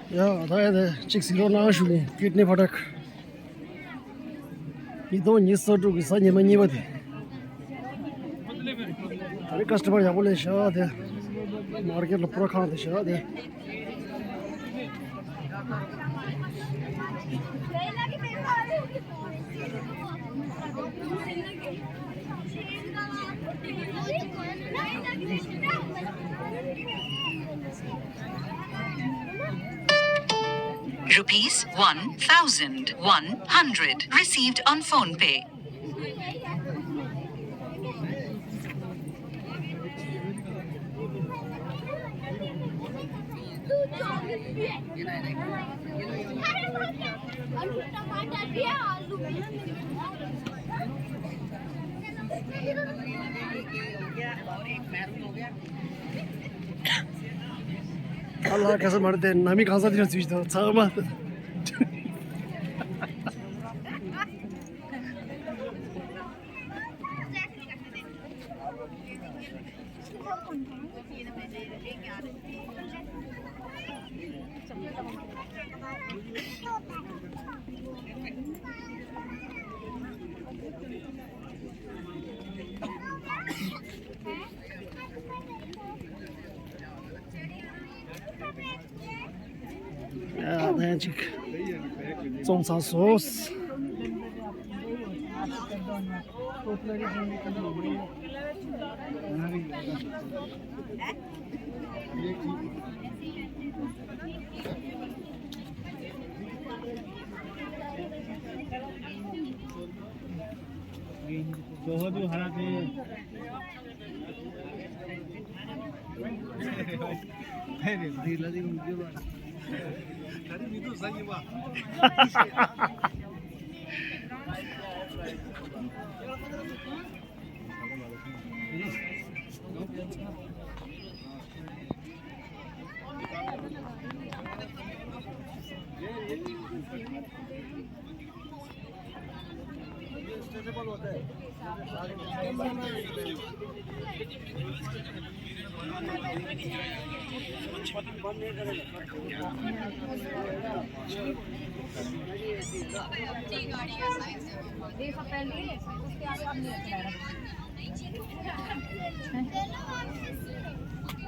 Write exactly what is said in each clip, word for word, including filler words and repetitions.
ཡ་ད་ཡ་དེ་གཅིག་གཟིགས་རོགས་གནང་ཞུ་གི། ཀིད་ནི་ཕ་ཊག་ཉིས་སྟོང་ཉི་ཤུ་རྩ་དྲུག་གི་གཟའ་ཉི་མ་གཉིས་པ་དེ། ད་རེས་ཀ་སི་ཊ་མར་ཡག་པོ་སླེབས་ཤག་དེ། མར་ཀེཊ་ལ་པུ་ར་ཁང་དེ་ཤག་དེ། Rupees one thousand one hundred received on PhonePe. ཨ་ལ་ག་ས་མ་རེད་དེ། ནང་མི་གང་ས་དེ་ཚོས་ཚང་མ། ཨ་ནི་ཅིག་བཙོང་ཚར་སོང་།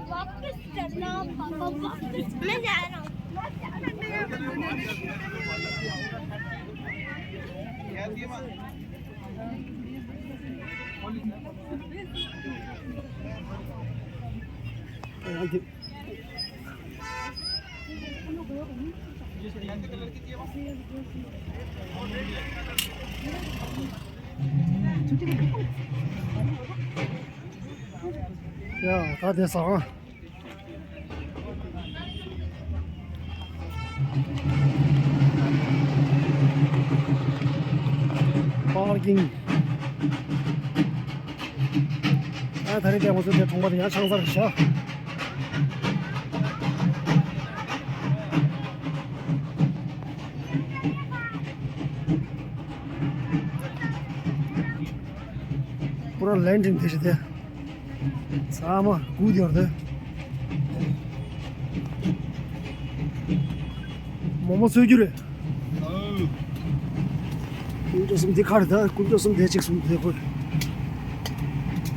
वापस चलना पापा, वापस। मैं जा रहा हूँ। ཡ་ད་དེ་ཟ་ཁང་། པར་ཀིང་། ཨ་ད་རེས་དེ་ང་ཚོ་དེ་གྲོང་པ་དེ་ཡང་ཆང་ས་རེད་ཤག་པུ་ར་ལན་ཀྲིན་དེ་ཞིག་དེ། ཚང་མ་སྒུག་བསྡད་ཡོད་རེད། མོག་མོག་འཚོལ་རྒྱུ་རེད། དཀོན་མཆོག་གསུམ་འདི་ག་རེ་ད། དཀོན་མཆོག་གསུམ་འདི་གཅིག་གསུམ་འདི་ཁོ།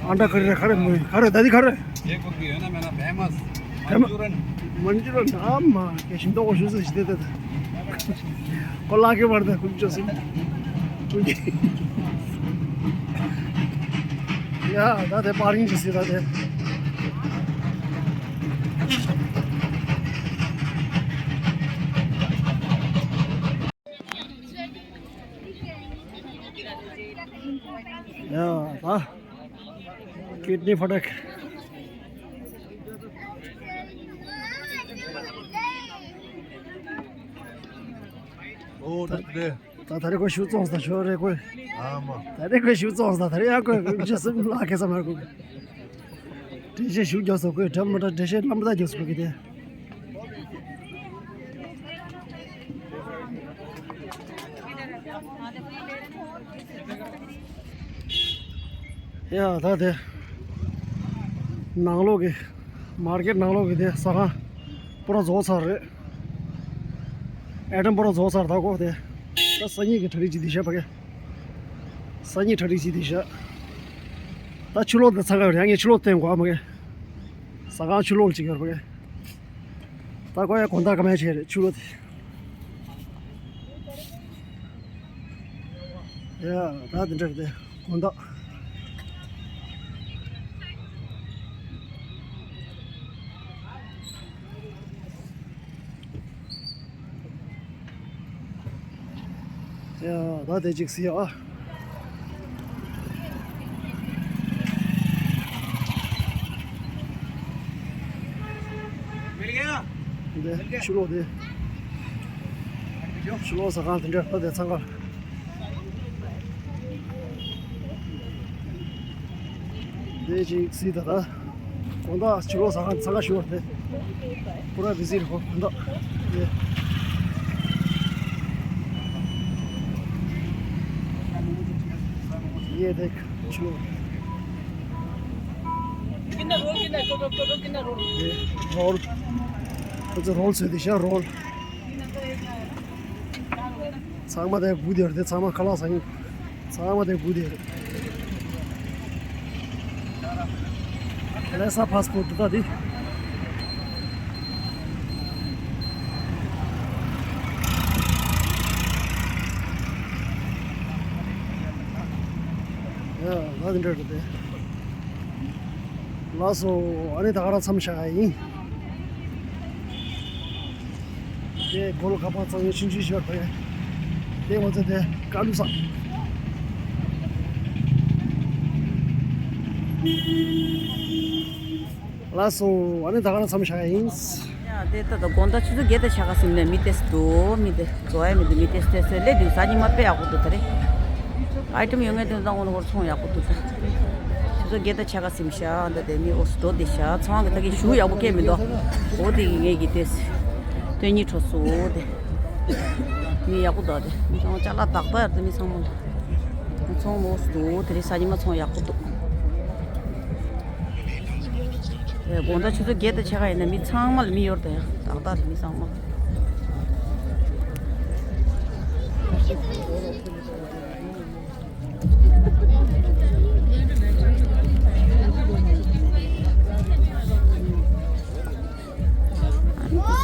ཨ་འདྲ་ག་རེ་རེད། ག་རེ་མོ་ག་རེ་ད་འདི་ག་རེ། དེ་གོ་གི་ཡོད་ན་མེད་ན་བེ་མ་སི། མན་ཇུ་རན། མན་ཇུ་རན་ཨ་མ་ག་ཞིམ་མདོག་གོ་ཞུ་ས་ཞིག་དེ་དེ་དེ། ཁོ་ལག་གི་བར་དུ་ཀུན་སྤྱོད་ཟིན། ཀུན་གྱི། ཡ་ད་དེ་པར་ཀིང་ཞིག་ཟིན་ད་དེ། ཡ་ད་ཀིད་ནི་ཕ་ཊག་ཨོ་ད་དེ། ད་ད་རེས་ཁོ་ཤུ་བཙོངས་ད་ཤོ་རེ་ཁོ། ཨ་མ། ད་རེས་ཁོ་ཤུ་བཙོངས་ད་ད་རེས་ཡང་ཁོ་ཤུ་སུམ་ལ་ཁེ་ས་མར་ཁོ། འགྲེལ་བཤད་ཤུ་རྒྱོབ་སོ་ཁོས་འདྲ་མི་འདྲ་འགྲེལ་བཤད་ལམ་བརྡ་རྒྱོབ་སོ་ཁོ་གི་དེ། ཡ་ད་དེ། ནང་ལོགས་ཀྱི། མར་ཀེཊ་ནང་ལོགས་ཀྱི་དེ་ཟ་ཁང་། པུ་ར་རྫོགས་ཚར་རེད། ཨེ་ཊམ་པོ་ར་རྫོགས་ཚར་ད་གོ་དེ། ད་སང་ཉིན་གྱི་གྲ་སྒྲིག་ཅིག་འདི་བྱས་པ་གི། སང་ཉིན་གྲ་སྒྲིག་ཅིག་འདི་བྱས། ད་ཆུ་ལོག་འདི་ཚང་ག་ཡང་ངས་ཆུ་ལོག་བསྟན་དགོས་མ་གི། ཟ་ཁང་ཆུ་ལོག་ཅིག་ཡོད་པ་གི། ད་གོ་ཡ་དགོང་དག་ག་མེད་བྱས་རེད་ཆུ་ལོག་དེ། ཡ་ད་དེ་འདྲ་རེད་དེ་དགོང་དག་ཡ་ད་དེ་ཅིག་སི་ཡ། འདི་ཆུ་ལོག་འདི། ཆུ་ལོག་ཟ་ཁང་དེ་འདྲ་ད་དེ་ཚང་ཁ། འདི་ཅིག་སི་ད་ད། དགོང་དག་ཕྱི་ལོགས་ཟ་ཁང་ཚང་ཁ་ཞུ་བ་རེད། པུ་ར་བི་ཟི་རེད་ཁོ་དགོང་དག་ཡེ་དེ་ཕྱི་ལོགས། རོལ། ཁོ་ཚོ་རོལ་བཟོས་ཏེ་བཞག་རོལ། ཚང་མ་དེ་སྒུག་བསྡད་རེད་དེ་ཚང་མ་ཁ་ལག་ཟ་མཁན། ཚང་མ་དེ་སྒུག་བསྡད་རེད། ལེ་ས་ཕ་སི་པོར་ཊི་ད་དེ། ཡ་ང་དེ་འདྲ་རེད་དེ། ལགས་སོ། ཨ་ནི་ད་ག་རང་མཚམས་བཞག་ཡ་ཡིན། དེ་གོ་ལ་ག་པར་གཙང་ཡོད་ཆུང་ཆུང་ཞིག་ཡོད་པ་རེད། དེ་ང་ཚོ་དེ་ཀ་ལུ་ས། ལགས་སོ། ཨ་ནི་ད་ག་རང་མཚམས་བཞག་ཡ་ཡིན། ཡ་དེ་ད་ད་དགོང་དག་ཆུ་ཚོད་བརྒྱད་དང་ཕྱེད་ཀ་ཟིན་ནས་མི་ཏོག་ཙམ་འདུག་མི་དེ་འཛོལ་ཡ་མི་འདུག་མི་ཏོག་ཙམ་ཏོག་ཙམ་སླེབས་འདུག་ཟ་ཉི་མ་དཔེ་ཡག་པོ་འདུག་ད་རེད། ཨའི་ཊམ་ཡོད་ངེས་དོན་དང་འོ་ན་ཧོར་ཚོང་ཡག་པོ་འདུག་ད། ཆུ་ཚོད་བརྒྱད་དང་ཕྱེད་ཀ་ཟིན་ཤག་འདི་དེ་མི་འོ་སུ་འགྲོ་བསྡད་ཤག་ཚོང་གི་ད་གིན་ཞུ་ཡག་པོ་སྐད་མི་འདུག་འོ་དེ་གི་ངེད་ཀྱི་ཏོག་ཙམ་སྟོན་ཉིད་འཕྲོ་སོ་འོ་དེ། མི་ཡག་པོ་འདུག་དེ་མི་ཚང་ཅ་ལག་དག་པ་ཡར་དུ་མི་ཚང་མ་ལ། ཚོང་འོ་སུ་འདུག་དེ་རིང་ཟ་ཉི་མ་ཚོང་ཡག་པོ་འདུག་དགོང་དག་ཆུ་ཚོད་བརྒྱད་དང་ཕྱེད་ཀ་ཡིན་ན་མི་ཚང་མ་ལ་མི་ཡོད་རེད་ད་ཡ། ཏག་ཏག་རེད་མི་ཚང་མ།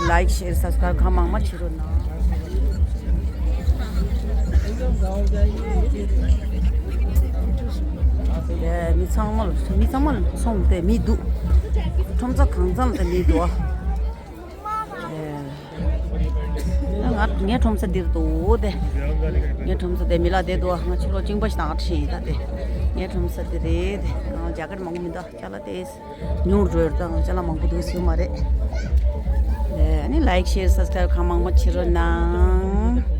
ལའིག་ཤེར་སབ་སི་ཀ་རའིབ་གང་མང་མང་བྱེད་རོགས་གནང་། ཨེ། མི་ཚང་མ་ལ་མི་ཚང་མ་ལ་ཚོང་དེ་མི་འདུག་ཁྲོམ་ས་གང་འཚམ་དེ་མི་འདུག་ཨེ། ང་ངའི་ཁྲོམ་ས་འདིར་འདུག་དེ། ངའི་ཁྲོམ་ས་དེ་མི་ལ་དེ་འདུག་ང་ཕྱི་ལོགས་གཅིན་པ་ཞིག་དང་ཁྲིད་ཡིན་ད་དེ། ངའི་ཁྲོམ་ས་དེ་རེད་དེ། ང་རྒྱ་གར་མང་པོ་མི་འདུག་ཅ་ལག་དེ། ཉུང་རུ་འགྲོ་ཡོད་ཙང་ཅ་ལག་མང་པོ་འདུག་ཟེར་མ་རེད། ཨེ་ནི་ལའིག་ཤེར་སབ་སི་ཀ་རའིབ་གང་མང་མང་བྱེད་རོགས་གནང་།